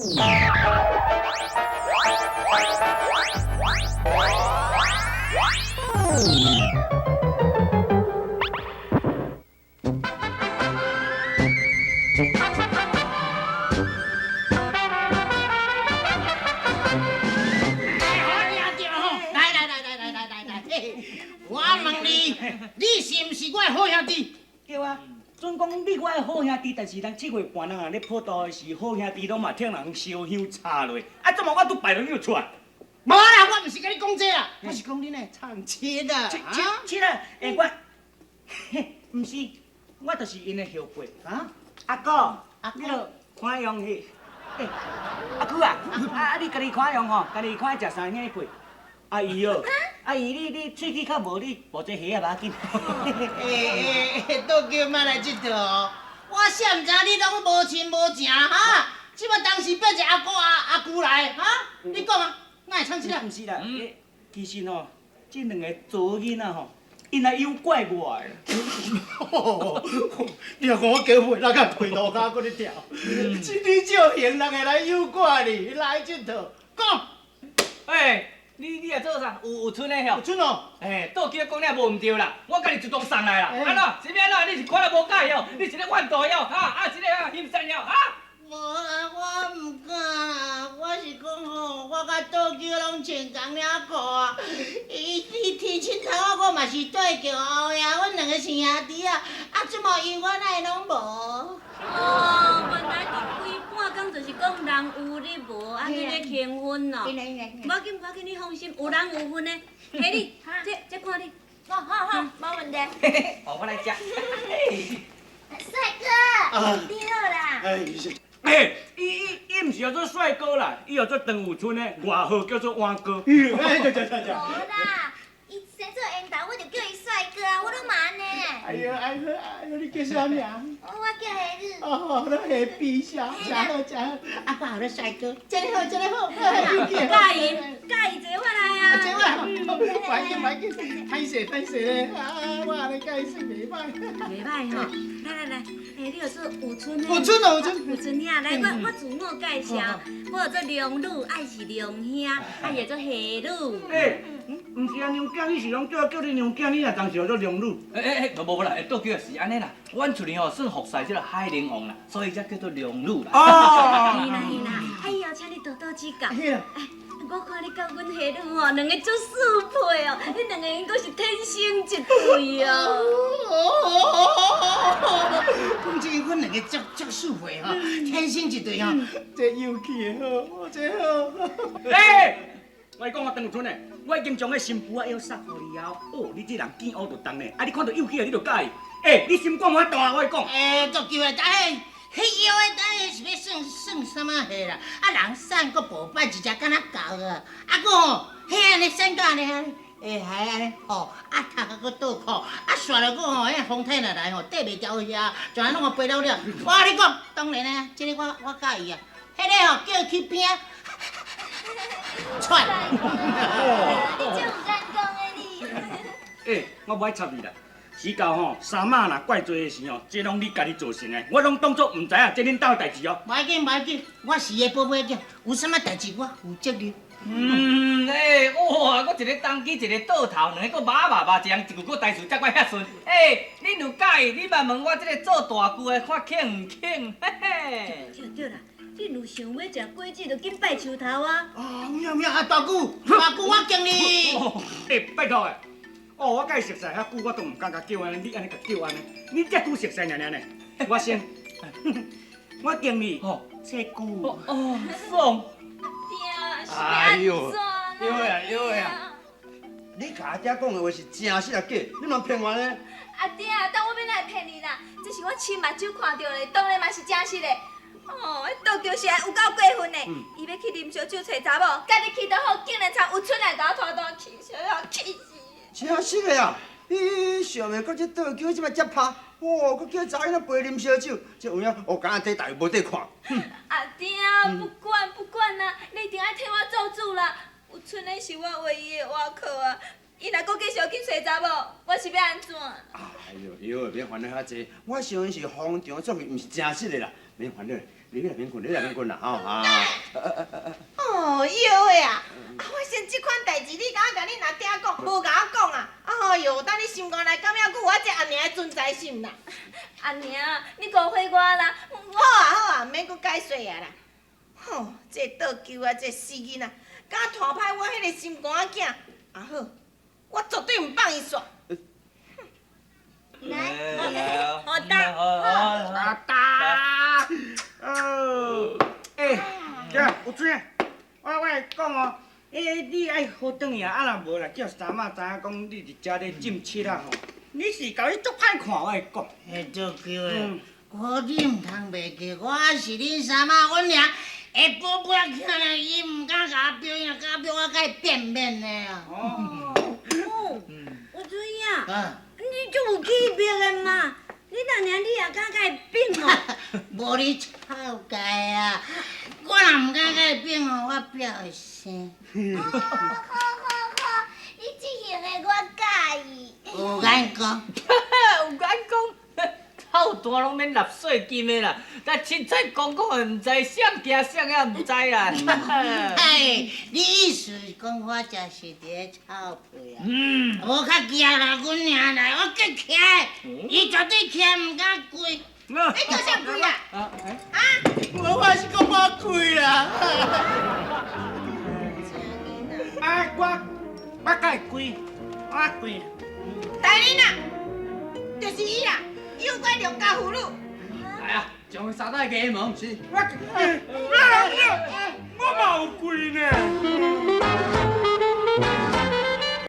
來來來來來來來來，我問你，你是毋是我的好兄弟？對啊，準講你我的好兄弟，但是人7月半人啊咧普渡的時，好兄弟攏嘛替人燒香插落，啊，怎麼我拄拜落你就出來？無啦，我毋是共你講這啦，我是講你呢藏七啊，七七七啊！欸，我，毋是，我就是𪜶的後輩。啊？阿哥，阿哥你著看用去。欸，阿舅啊，啊你家己看用吼，家己看食三兄輩。阿姨哦，阿姨你喙齒較無，你無這蝦啊，無要緊。欸欸，倒叫莫來這套哦！我啥毋知你攏無親無情哈？這擺當時變一阿哥阿阿舅來哈？你講啊，哪會藏七啊？毋是啦，欸，其實吼，這兩個查某囡仔吼，𪜶來誘拐我的。你若講我叫袂，哪敢跪路跤閣咧跳？這你照型人會來誘拐你，來這套，講。欸，你也做啥？有有賰的吼？有賰哦。欸，倒叫講了無毋對啦，我家己主動送來啦。按怎？啥物按怎？你是看了無佮意哦？你是咧怨妒哦？哈？啊，是咧欣賞哦？哈？無啦，我毋敢啦，我是講吼，我佮倒叫攏穿同領褲啊，伊伊提親頭我，我嘛是對橋後呀，阮兩個是兄弟啊，啊，這麼伊我哪會攏無？哦，原來你規半工就是講人有你無，按呢咧興奮哦。無要緊，無要緊，你放心，有人有份的。彼你，這這看你。好好好，無問題。哦，我來食。帥哥，你好啦。欸，伊伊伊毋是叫做帥哥啦，伊叫做張有春的，外號叫做碗哥。欸，對對對對。無啦，伊生做緣投，我就叫伊帥哥啊，我攏嘛按呢。哎呦哎呦哎呦，你叫啥名？我叫夏女。哦，咱夏比笑，真好真好，啊，我號帥哥，真好真好。佮意佮意坐我來啊。坐我，無要緊無要緊，歹勢歹勢咧，啊，我按呢佮伊算袂歹。袂歹吼，來來來，欸，你著做有春的。有春哦，有春。有春兄，來，我我自我介紹，我叫做龍女，愛是龍兄，啊伊叫做夏女。欸，毋是啊，娘囝，你是攏叫我叫你娘囝，你若當時叫做龍女。欸欸欸，無無無啦，倒叫是按呢啦，阮厝裡吼算服侍這個海陵王啦，所以才叫做龍女啦。哦。是啦是啦，哎呦，請你多多指教。哎，我看你佮阮夏女吼，兩個足相配哦，恁兩個應該是天生一對哦。講真，阮兩個足足相配吼，天生一對吼，這有趣好，這好。欸，我講我張有春的，我已經將彼新婦仔藥送予你啊！哦，你這人見烏就動呢，啊，你看到有趣的你就佮意。欸，你心肝偌大，我講。欸，足球的，哎，彼藥的，哎，是欲算算啥物貨啦？啊，人瘦閣無擺一隻敢若狗啊！啊，閣吼，彼按呢瘦甲按呢，欸，還按呢吼，啊，頭殼閣倒扣，啊，煞了閣吼，彼風颱若來吼，綴袂牢遐，全攏予飛了了。我共你講，當然啊，這个我佮意啊，彼个吼叫伊去邊仔喘。你真毋敢講的你。欸，我無愛插你啦。時到吼，三媽若怪罪的時吼，這攏你家己造成的，我攏當作毋知影，這恁兜的代誌哦。無要緊，無要緊，我是伊的寶貝囝，有啥物代誌我負責任。嗯，欸，哇，閣一个東機，一个倒頭，兩個閣馬馬馬，一人一句閣台詞，才怪遐順。欸，恁有佮意，你嘛問我這个做大舅的看肯毋肯？嘿嘿。對對啦，恁有想欲食果子，就緊拜樹頭啊。啊，有影有影，啊，大舅，大舅我敬你。欸，拜託的。哦，我佮伊熟似遐久，我都毋敢共叫按呢，你按呢共叫按呢，你才拄熟似爾爾呢。我先，我敬你。哦，這久。哦，爽。哎呦，對啊對啊，你共阿嗲講的話是真實抑假？你嘛騙我呢？阿嗲，當我欲哪會騙你啦？這是我親目睭看著的，當然嘛是真實的。哦，彼倒叫是有夠過分的，伊欲去啉燒酒揣查某，家己去就好，竟然參有春來共我拖單去，小可氣死！真實的啊！你想袂到這倒叫這擺遮拍，哦，閣叫查某囡仔陪啉燒酒，這有影烏竿仔底大無得看。阿嗲，不管不管啦，你一定愛替我做主啦！有春的是我唯一的倚靠啊，伊若閣繼續去揣查某，我是欲按怎？哎喲，喲，免煩惱遐濟，我相信是逢場作戲，毋是真實的啦，免煩惱。你去內面睏，你內面睏啦，吼啊！哦，妖的啊！啊，發生這款代誌，你敢我共恁阿爹講？無共我講啊！啊喲，等你心肝內敢猶閣有我這阿娘的存在是毋啦？阿娘，你誤會我啦！好啊好啊，毋免閣解釋啊啦。吼，這倒勼啊，這死囡仔，敢拖歹我彼個心肝仔囝。啊好，我絕對毋放伊煞。來，好大，好大。哦，欸，這有水，我會講哦，欸，你愛好轉去啊，啊若無啦，叫三媽知影講你佇遮咧浸七仔吼，你是共伊足歹看，我會講。欸，倒勼的，我你毋通袂記，我是恁三媽，阮娘下晡晡起來，伊毋敢共我表演，共我表我共伊變面的啊。哦。哦，有水啊。你足有氣魄的嘛？你若娘你也敢共伊變哦？無你臭界啊！我若毋敢共伊變哦，我表會生。哦，好好好，你這型的我佮意。有眼光。有眼光。臭蛋攏免納稅金的啦，但凊彩講講的，毋知啥驚啥也毋知啦。哎，你意思是講我食是佇咧臭屁啊？嗯。無較驚啦，阮娘來，我叫起來，伊絕對起來毋敢跪。你叫啥跪啊？啊？啊？我是講我跪啦。啊，我共伊跪，我跪。大人啊，就是伊啦。誘拐良家婦女。來啊，將伊殺到衙門。是。我，我嘛有跪呢。